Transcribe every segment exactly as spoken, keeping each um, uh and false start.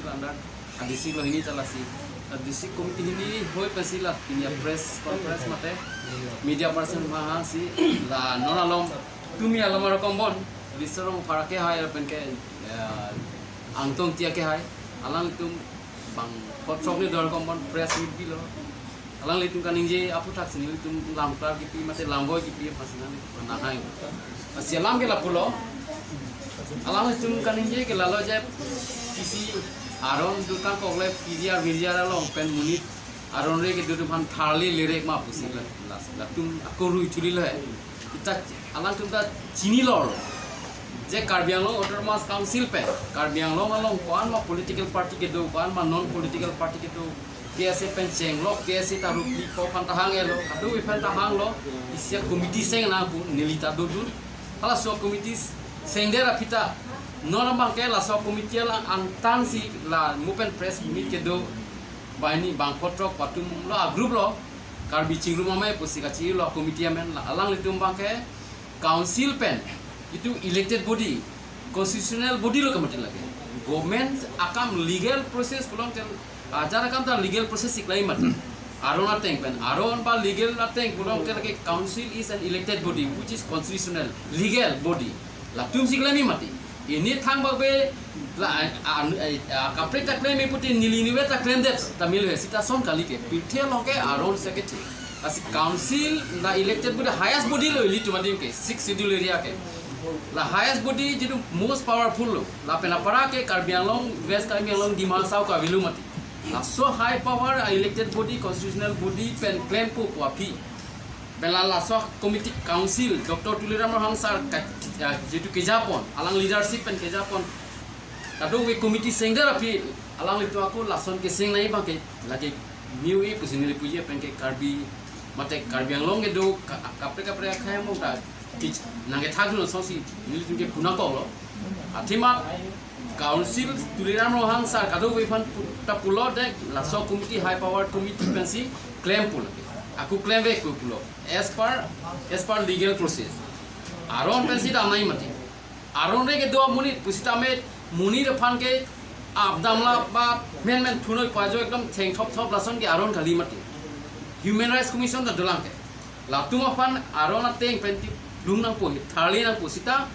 Under a D C lo hini chala si. A D C committee hini hoi pensi la pini a press conference mate media person ma ha si la non alom tumi alom arokom bon. Lisarong phara ke hai pen ke, eh, Angtong Tia ke hai. Alanglitum bang hot sok ni dor kom bon press meet bilo. Alanglitum kaningje aphuthak si nelitum lamklar kipi mate lamvoi kipi aphan si nang nahai. Asi alam ke lapulo. Alanglitum kaningje ke lalo je isi aron dotang kokle P G R V G R along pen monit aron re kedo atum aphan tharle lerek ma pusi la, la, latum ako rui chuli lo he. Kita alangtum ta chinilo. Je Karbi Anglong Autonomous Council pen Karbi Anglong along ko-an ma political party kedo, ko-an ma non political party kedo, K S A pen chenglok, K S A ta rupli ko aphan ta hanglo, kadokave aphan ta hanglo, isi a committee seng nangpu neli ta dodun. Halaso committee sengdet aphi ta non abang ke laso committee alang angtan si la mo pen press meet kedo, banghini bang kotrok patum lo a group lo, Karbi Chingrum Amei pusi kachilo committee amen. La alanglitum abang ke council pen itu elected body, constitutional body lo kemati lagi. Government akam legal process pulang tel ajar akam ta legal process si klai mati. Aron ateng pen, aron ba legal ateng pulang tel ke council is an elected body which is constitutional, legal body. Latum si klai mati. Ini thangbak be la, a, a, a, kaprek ta klem putin neli nive ta klemdet ta mil he sita son kali ke. Pirthe along ke aron secretary. Asi council na elected body highest body lo ilitum adim ke, six schedule area ke. La highest body jitu most powerful lo. Lapen apara ke Karbi Anglong, West Karbi Anglong, Dima Hasao kavelo mati. Laso high power a elected body, constitutional body pen klempo pu aphi. Pen la laso committee council, Doctor Tuliram Ronghang sir ka, ya, jitu kejapon, alang leadership pen kejapon. Kadokave committee sengdet aphi, alanglitum ako lason keseng nai abang ke lagi miu i pusi neli puji pen ke Karbi mate Karbi Anglong kedo ka, kaprek kaprek akhai among ta kich nang kethak dun song si nelitum ke puna kok lo. Athema council Tuliram Ronghang sir kadokave aphan pu, ta pulo de laso committee high power committee pensi klem pulo. Ako klemvek pu pulo. As per, as per legal process. Aron pensi damnai mati. Aron re kedo amonit pusitame monit aphan ke apdam la ba menmen thunoi pajo ekdom thengthop thop lason ke aron kali mati. Human Rights Commission ta dolang ke. Latum aphan aron ateng pen ti plung nangpo, tharle nangpo sita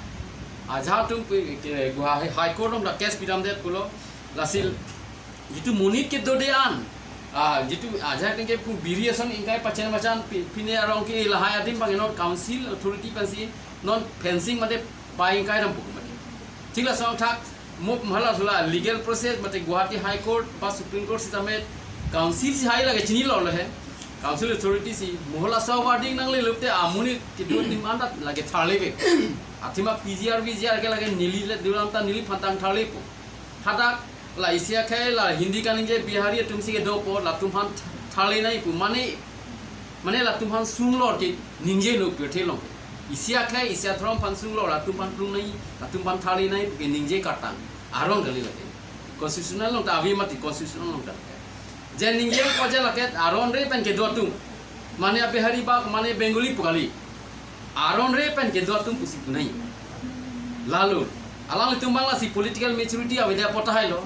ajat atum pu ke Guwahati High Court along ta case pidamdet pulo. Lasi jitu monit kedo de an, ah, jitu ajat ateng ke pu biri ason ingkai pachan pachan pi, pine arong ke lahai adim abang non council authority pensi non fencing mate pai ingkai ram pu mate. Thik lason thak mo halaso la legal process mate Guwahati High Court ba Supreme Court sitame council si hai lage chinilo lo he. Council authority si mo halaso wording nangle lupte amonit kedo adim an ta lage tharlevek. Athema P G R V G R ke lage neli le duram ta neliphan tang tharlepo. Hadak la isi akhai la Hindi kaningje Bihari atum si kedopo latum aphan tharle nai pu mane, mane latum aphan sunglor ke ningje lo pirthe along. Isi akhai isi athrom aphan sunglor latum aphan plung nai, latum aphan tharle nai pu ke ningje kartang. Aron kali lake. Constitutional along ta ave mati, constitutional along ta. Je ningje ko je lake aron re pen kedo atum. Mane a Bihari ba mane Bengali pu kali. Aron re pen kedo atum pusi punai. Lalu alanglitum abang lasi political maturity avedet apot tahai lo.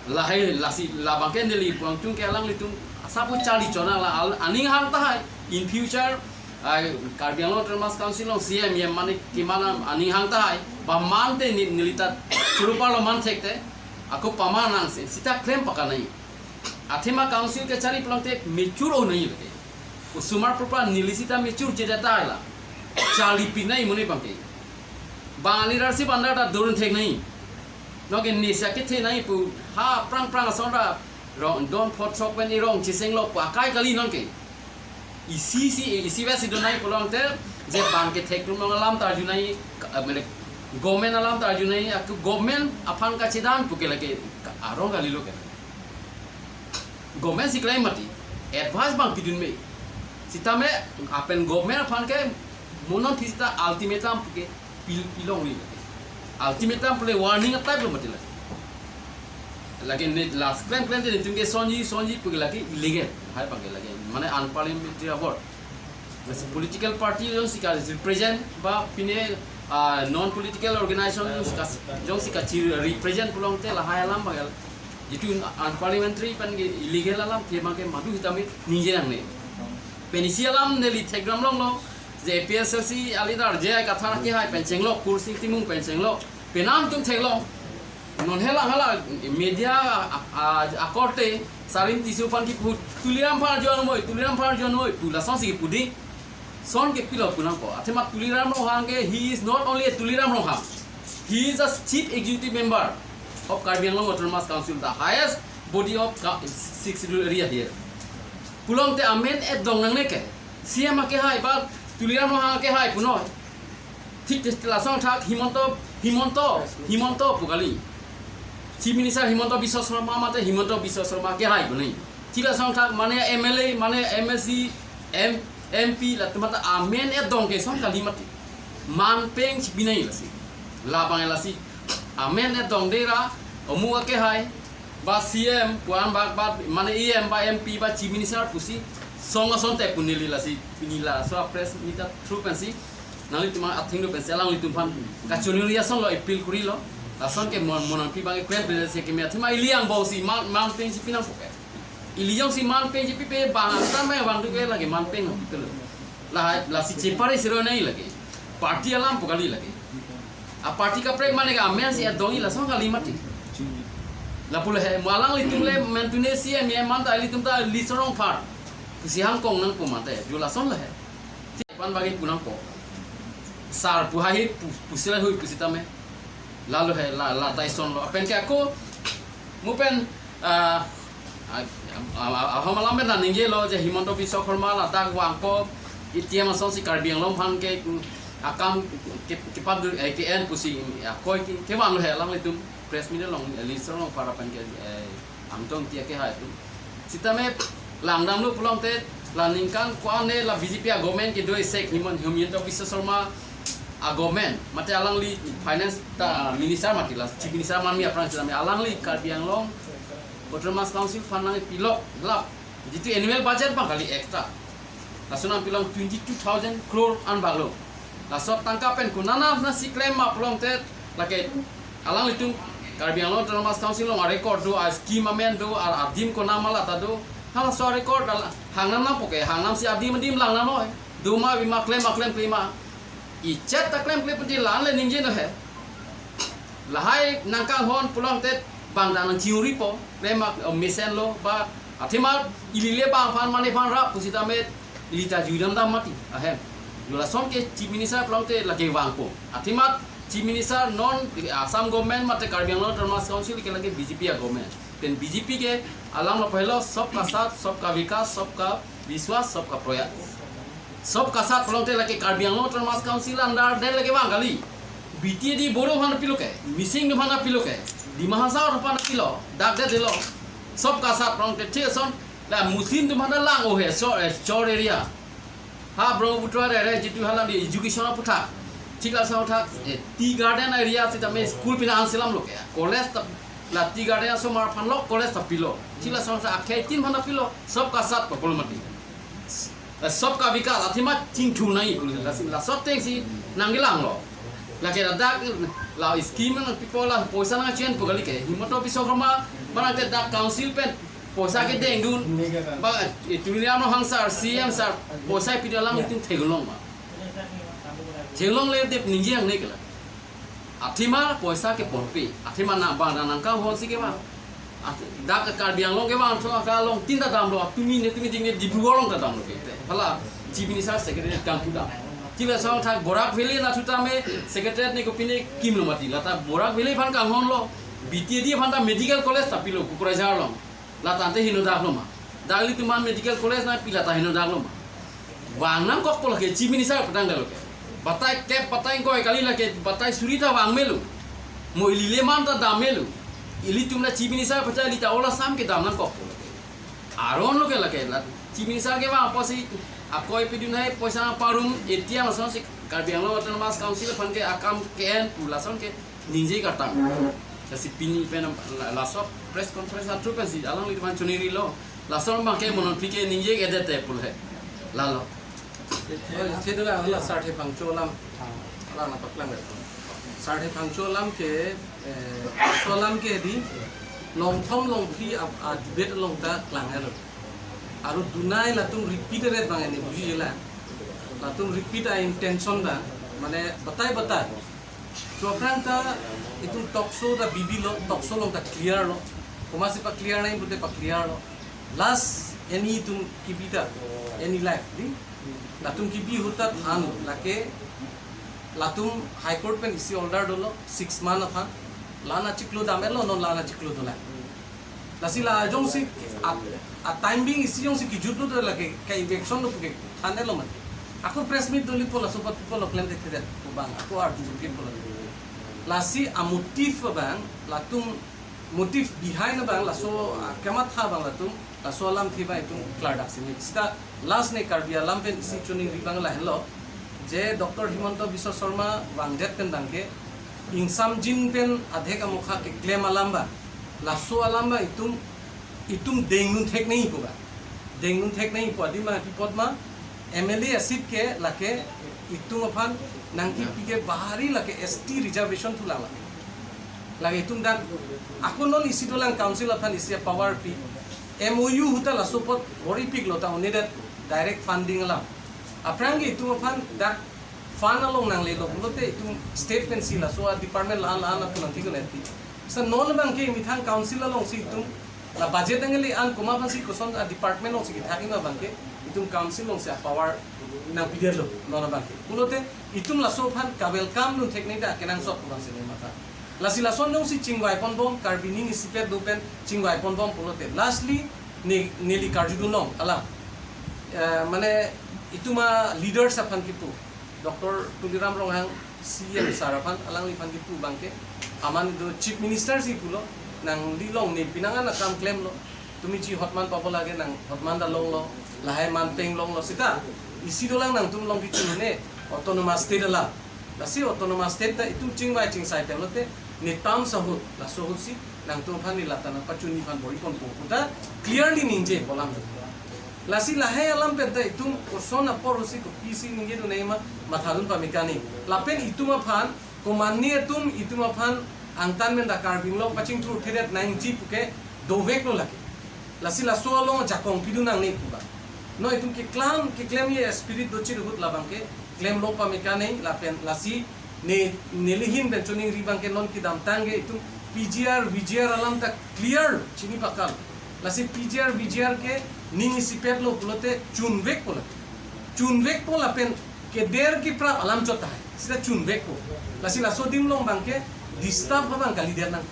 Lahai lasi labang ke neli puang tung ke alanglitum asapu charli chona la al, aning hang tahai. In future, ai, Karbi Anglong Autonomous Council along C M, E M mane kemanam aning hang tahai. Ba mante ni, neli ta churupar lo man thekte. Ako paman nang se sita klem pakanai. Athema council kechari pulang te mature onai lake. Osomar propa neli sita mature chede tahai la. Charli pinai monit abang ke. Bang a leadership under ta dorun thek nai. Non ke nisa kethe nai pu ha prang prang ason ra rong don phot sok pen irong chiseng lo pu akai kali non ke. Isi si, isi vesi donai pulang te je bang kethek atum along alam ta arjunai, ka, eh, mane, government alam ta arjunai, ako government aphan kachedan pu ke lake ka, aron kali lo ke. Government si klem mati, advice abang pidun me. Sitame apen government aphan ke mo non phi sita ultimatum pu ke pil, pilong ni lake. Ultimatum pule warning type lo mati lake. Lake ne last klem klem te netum ke sonji, sonji pu ke lake illegal. Hai abang ke lake. Mane unparliamentary award. Lasi political party jongsi ka represent ba pine ah, non political organization kas-, jongsi kachi represent pulongte lahai alam abang ke, jitu unparliamentary pen ke illegal alam abang ke madu sitame ningje nangne. Pen isi alam neli theklong longlo, je A P H L C a leader J I Kathar akehai pen chenglo, Kursing Timung pen chenglo, penang atum theklong. Non hela hela media a, a, akorte Salim Tisso aphan kipu, Tuliram aphan arju noi, Tuliram aphan arju noi pu lasonsi kipu dei. Lason ke pilo pu nangkok. Athema Tuliram Ronghang ke, he is not only a Tuliram Ronghang. He is a chief executive member of Karbi Anglong Autonomous Council, the highest body of Ka-, Sixth Schedule area here. Pulongte amen et dong nangne ke. C M akehai ba Tuliram Ronghang akehai punoi. Thik te lason thak Himanta, Himanta, Himanta pu kali. Chief Minister Himanta Biswa Sarma mate Himanta Biswa Sarma akehai punoi. Thik lason thak mane M L A, mane M L C, M, M P latum mate amen et dong ke lason kali mati. Man peng chipi nai lasi. Labang lasi. Amen et dong dei ra, omuk akehai, ba C M, puan ba, ba, mane E M, ba M P, ba Chief Minister pusi, song asonte pu neli lasi, pini laso press meet through pensi, nanglitum athengno pensi, alanglitum aphan kachoniri asonlo, appeal korilo, lason ke mon, mon nangpi abang klem pensi keme athema ili angbong si, man, man peng chipi nangkok ke. Ili jongsi man peng chipipe, bang angtan abang vangdun ke lake man peng nangpipelo. La, lasi chepare siro nai lake. Party alam pu kali lake. A party kaprek mane ke amen si adong-i lason kali mati. Lapu le he, mo alanglitum le mentune si M M anta ilitum ta Litsong Rongphar. Pusi hangkong nangpo mate, jo lason le he. Ti pan bagi pu nangpo. Sar pu hai pu, pusi la hui pusitame. Lalo he, la, la taisonlo. Pen ke ako, mo pen, ah, ah, ah, ah, ahom alam pen ta ningjelo je Himanta Biswa Sarma ladak vangpo, A T M asonsi Karbi Anglong aphan ke, mm, akam ke, ke, kepadun, eh, ke-en pusi, mm, akoi ke, kevanglo he alanglitum press meet along, eh, Litsong Rongphar pen ke, eh, Angtong Ingti akehai atum. Sitame langdamlo pulongte la ningkan ko-an ne la B J P a government kedo isek Himon-, Himanta Biswa Sarma a government mate alangli finance ta minister mati la chief minister manmi aphrang sitame alangli Karbi Anglong Autonomous Council aphan nangpilo lap jitu annual budget abang kali extra. Laso nangpilong twenty-two thousand crore an bhaglo. Laso tangka pen konat nasi klem ma pulongte lake alanglitum Karbi Anglong Autonomous Council along a record do, a scheme amen do, a adim konat ma lata do. Halaso record ala hangnam nangpo ke, hangnam si adim adim langnam noi. Do ma, bi ma, klem ma, klem kle ma. Ichet ta klem kle penti la-an le ningje no he. Lahai nangkanghon pulongte bang ta nangchiuripo, klem ma, oh, mesenlo ba, athema ili le bang aphan mane aphan rap pusitame ili ta juidam dam mati ahem. Jo lason ke chief minister pulongte lake vangpo. Athema chief minister non Assam government mate Karbi Anglong Autonomous Council ke lake B J P a government. Pen B J P ke alam lo pehlo sabka saath, sabka vikas, sabka vishwas, sabka prayas. Sabka saath pulongte lake Karbi Anglong Autonomous Council under de lake vang kali. B T A D Bodo aphan pilo ke, Mising aphan pilo ke, Dima Hasao aphan pilo, dak de delo. Sabka saath pulongte thik ason, la Muslim atum aphan lang o he, so, eh, chor area. Ha Brahmaputra area jitu hala di education aputhak. Thik lason thak, eh, tea garden area sitame school pina anselam lo ke. College ta, la tea garden asomar aphan lo college ta pilo. Thik lason thak akhei tin aphan pilo, sabka saath pa polo mati. Eh, sabka vikas, athema chingthur nai, lasi, laso atengsi nangkelanglo. Lake ladak, la scheme nangpipo la poisa nangchen pu kali ke. Himanta Biswa Sarma, barang te dak council pen, poisa kedengdun. Ba, eh, Tuliram Ronghang sir, C M sir, poisa pidi alanglitum theklong ma. Theklongle dep ningje nangne ke la. Athema poisa keponpe. Athema na bang na nangkanghon si kevang. At-, dak Karbi Anglong kevang, so ka along tin ta damlo, tumi ne tumi jingne Dibrugarh along ta damlo ke. Te, hala, Chief Minister Secretary kangpu dam. Thik lason thak Barak Valley anatthu tame Secretary ne kopine kimlo mati. Lata Barak Valley aphan kanghonlo. B T A D aphan ta medical college ta pilo Kokrajhar along. La tangte heno daklo ma. Dak ilitum aphan medical college nangpi, la ta heno daklo ma. Vang nangkokpo lake Chief Minister aphan tangdalo ke. Batai kep, batai ingkoi kali lake, batai suri ta vang melo. Mo ili le man ta dam melo. Ilitum la Chief Minister aphan ta ili ta ola sam kedam nangkokpo lake. Aron lo ke lake la Chief Minister kevang apotsi akoi pidun hai poisa parum A T M asonsi Karbi Anglong Autonomous Council aphan ke akam ke-en pu lason ke ningje kartang. Lasi pini pen la, laso press conference athrough pensi alanglitum aphan chonirilo. Laso abang ke mo non pike ningje ke dete pu le. Lalo. Oh, thidula la sarthe pangcho alam. Lang apa klang ya? Sarthe Phangcho alam ke, eh, so alam ke di, longthom longphli a, a debate along ta klang ya lo. Aru dunai latum repeat ret bang ini buji jela. Latum repeat a intention da, mane batai batai. To aphrang ta itum talk show ta bibi lo, talk show along ta clear lo. Komatsi pa clear nai pute pa clear lo. Last any itum kibi ta, any life di. Latum kibi ahut ta than lo, lake latum High Court pen isi order dolo, six month aphan. La-an achiklo dam-et lo, non la-an achiklo dolang. Lasi la jongsi a, a timing isi jongsi kijutlo do lake, ka eviction lo puke than-et lo mati. Ako press meet dolipo, laso apot people lo klem thekthe ko bang, ako arju ke pulo. Lasi a motive bang, latum motive behind bang, laso, ah, kamatha bang latum, laso alamthe bang itum klardak sini. Sita last ne Karbi alam pen isi choningri bang lahenlo, je Doctor Himanta Biswa Sarma vangdet pen bangke, ingsamjin pen adhek amokha keklem alam bang, laso alam bang itum, itum dengdun thek nangji pu bang. Dengdun thek nangji pu adim bang pi apot ma, M L A asit ke lake itum aphan nangkipi ke bahari lake S T reservation thulang la. Lake itum dak, ako non isi dolang council aphan isi power pi. M O U ahut ta laso apot bor-ipiklo ta, only that direct funding alam. Aphrang ke itum aphan dak fund along nanglelo pulote itum state pensi laso a department la-an la-an atum nangthik nangpi. Sa non bangke methang council alongsi itum la budget nangle an komat aphansi koson a department alongsi kethak ima bangke itum council alongsi a power nangpidetlo non bangke. Pulote itum laso aphan ka-welcome dun thek nangji ta kenangsot pu bangsi ne matha. Lasi lason jongsi chingvai ponbom, Karbi ning isipet do pen chingvai ponbom pulote, lastly ne, neli karjudun long alam. Eh, mane itum a leaders aphan kipu, Doctor Tuliram Ronghang C E M sir aphan, alangliphan kipu bangke, aman do Chief Minister si pulo, nangli long ne pinangan akam klemlo, tumi chi hotman pabo lage nang hotman ta longlo, lahai man peng longlo sita, isi dolang nangtum long kichun ne, autonomous state alam. Lasi autonomous state ta itum chingvai chingsai temlote, ne terms ahut, laso ahutsi nangtum aphan ne lata nangpachunji aphan bor-iponpo pu ta clearly ningje pu alam. Lasi lahai alam pen ta itum koson apor ahutsi kopisi ningjedun nangji ma, mathadun pame kani. Lapen itum aphan, komatne atum itum aphan angtan pen ta Karbi Anglong pachingthur thedet nangji puke doveklo lake. Lasi laso along jakong pidun nangne pu bang. Non itum keklam, keklemji spirit do chirhut labangke, klemlo pame kani lapen lasi ne, neli ahin pen choningri bangke non kedamtang ke itum P G R, V G R alam ta clear chini pakal. Lasi P G R, V G R ke ning isipetlo pulote chunvekpo la. Chunvekpo lapen keder keprap alam chot tahai. Sita chunvekpo. Lasi laso adim along bangke disturb abang kalidet nang.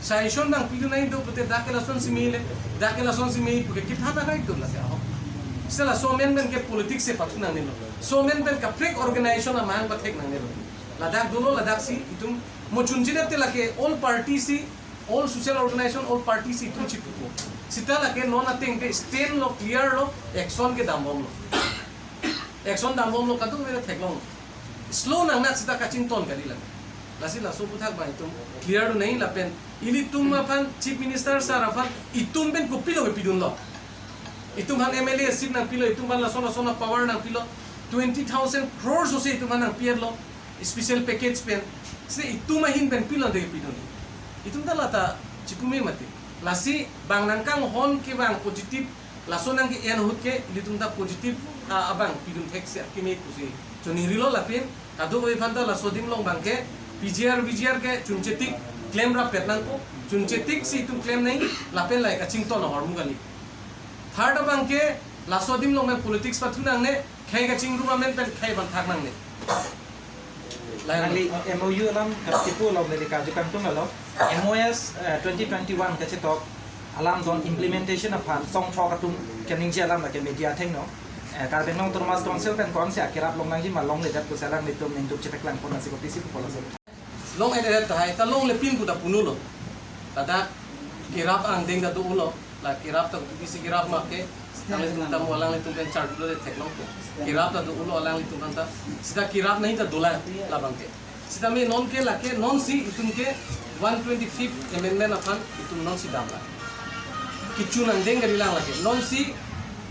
Suggestion bang pidun nangji do pute dak ke lasonsi mele, dak ke lasonsi me puke kitha ta kai tur lasi ahok. Sita laso amen pen ke politics si pathu nangnelo. Laso amen pen kaprek organization amahang pathek nangnelo. Ladak dolo, ladaksi itum mo chunchedet te lake all party si, all social organization, all party si itum chipupo. Sita lake non ateng ke stand lo, clear lo, action ke dambomlo. Action dambomlo, kadokave theklong. Slow nang nak sita kachington kali lang. Lasi laso aputhak bang itum clear do nangji lapen ilitum aphan Chief Minister sir aphan itum pen kopilo kepidunlo. Itum aphan M L A seat nangpilo, itum aphan lason lason a power nangpilo, twenty thousand crores ose itum aphan nangpi-etlo, special package pen. Se itum ahin pen pilo de pidun. Itum ta lata chipume mati. Lasi bang nangkanghon ke bang positive, laso nangke-en ahut ke ilitum ta positive, ah, abang pidun theksi akeme pusi choningrilo lapen kadokave aphan ta laso adim along bangke P G R, V G R ke chunchetik klem rappet nangpo, chunchetik si itum klem nangji lapen lahai kachington ahormu kali. Third abangke laso adim along pen politics pathu nangne, khei kachingrum amen pen khei bang thak nangne. Lahai. Nangli M O U alam katipu along neli karju kangtung alo. M O S, eh, twenty twenty-one kachetok alam don implementation aphan songthok atum keningje alam lake media athengno. Eh, Karbi Anglong Autonomous Council pen konsi akerap longnangji ma longledet pusi alanglitum ningduk cheteklang pon lasi kopisi pu pulo si. Long eret tahai ta longlepin pu ta punulo. Ladak kerap angdeng ta do-ulo. La kerap ta kopisi kerap ma ke, alanglitum ta mo alanglitum pen charjulo de theklongpo. Kerap ta do-ulo alanglitum aphan ta. Sita kerap nangji ta dolang labangke. Sitame nonke lake nonsi itum ke one twenty-fifth amendment aphan itum nonsi damlang. Kechun angdeng kalilang lake. Nonsi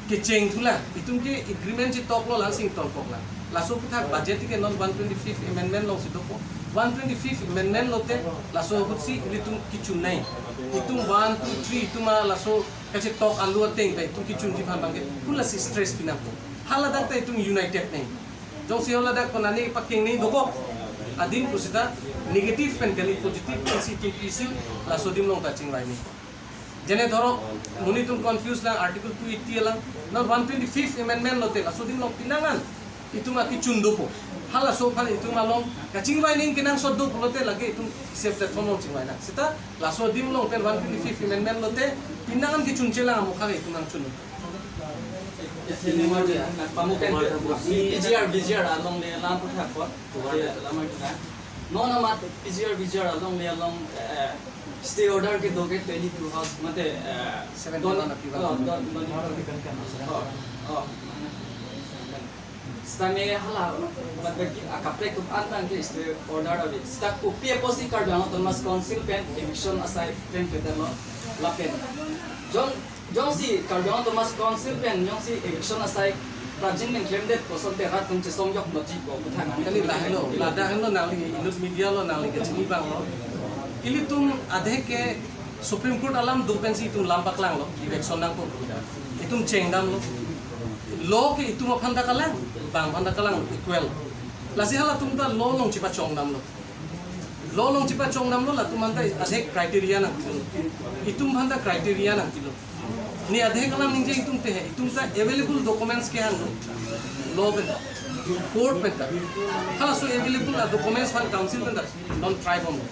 kecheng thulang. Itum ke agreement chetoklo, langsing tongkoklang. Laso aputhak budget ke non one twenty-fifth amendment alongsi dopo. One twenty-fifth amendment lote laso ahutsi ilitum kechun nai. Itum one, two, three itum a laso kachetok alu ateng ta itum kechunji aphan abangke pu lasi stress pinangpo. Haladak ta itum united nai. Jongsi haladak konani paking nai dokok adin pusita negative pen kali positive pensi itum pisi laso adim along ta chingvai nai. Jene dhoro, monit atum confuse lang Article two eighty alang, non one twenty-fifth amendment lote laso adim along pinangan itum akechun dopo. Halaso aphan itum along kachingvai nangji kenangsot do pulote lake itum isi a platform along chingvai nang. Seta laso adim along pen one twenty-fifth amendment lote pinangan kechunche lang amokha itum nangchun. Pamuken P G R V G R alongle alam aputhak apot. Alam aputhak. Non amat P G R V G R alongle along, eh, stay order kedo ke twenty-two house mate, eh, seventy-one don, aphi oh, don, don, oh, oh. Sitame hala, mat bagi akaprek atum an abangke stay order ave. Sita kopi apotsi Karbi Anglong Autonomous Council pen eviction asai pen peter lo lapen. Jong, jongsi Karbi Anglong Autonomous Council pen jongsi eviction asai prajin pen klemdet koson te rat atum chesong jok lo ji ko kuthan ang. Kali lahelo, ladak henlo nangli inut media lo nangli kachini abanglo. Ilitum adhe ke Supreme Court alam do pensi itum lam paklanglo, eviction nangpo. Itum chengdamlo. Law ke itum aphan ta kalang, bang aphan ta kalang, equal. Lasi halatum ta law along chepachongdamlo. Law along chepachongdamlo, latum aphan ta adhe criteria nangpilo. Itum aphan ta criteria nangpilo. Ne adhe kalang ningje itum te he, itum ta available documents kehanglo. Law pen ta, court pen ta. Halaso available a documents aphan council pen ta non try bomlo.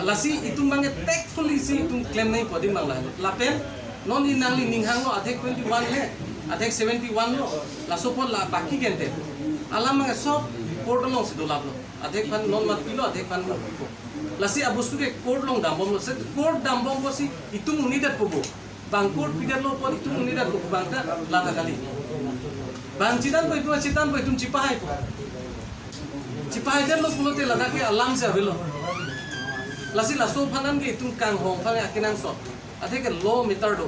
Lasi itum abangke tactfully si itum klem nangpo adim abang la. Lapen non nangli ning hanglo adhe twenty-one le, adhe seventy-one lo, laso apot la baki gente. Alam abangke sob court alongsi dolaplo. Adhe aphan non matpilo, adhe aphan matpipo. Lasi abostu ke court along dambomlo, se court dambom apotsi itum unidet po bo. Bang court pidetlo apot itum unidet po, bang ta lata kali. Bang chethanpo itum, chethanpo itum chepahaipo. Chepahaidetlo pulote ladak ke alam si avelo. Lasi laso aphan an ke itum kanghong aphan akenangsot. Adhe ke law matter do.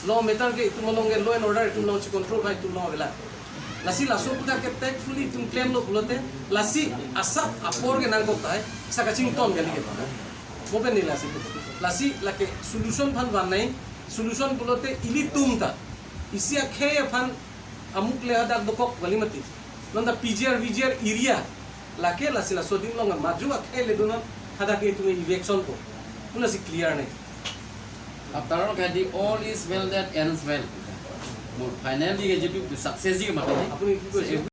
Law matter ke itum along ke law and order itum along si control aphan itum along avela. Lasi laso aputhak ke tactfully itum klemlo pulote, lasi asap apor ke nangkok tahai, sa kachington kali ke. Mo pen ne lasi. Lasi lake solution aphan van nai, solution pulote ilitum ta isi akhei aphan amuk le hadak dokok kali mati. Non ta P G R V G R area lake lasi laso adim along maju akhei le dona hadak ke itum eviction ko. Pu lasi clear nai. After all, kadi all is well that ends well. Mo finally ke jitu success ji ke mati. Apuni ki koise?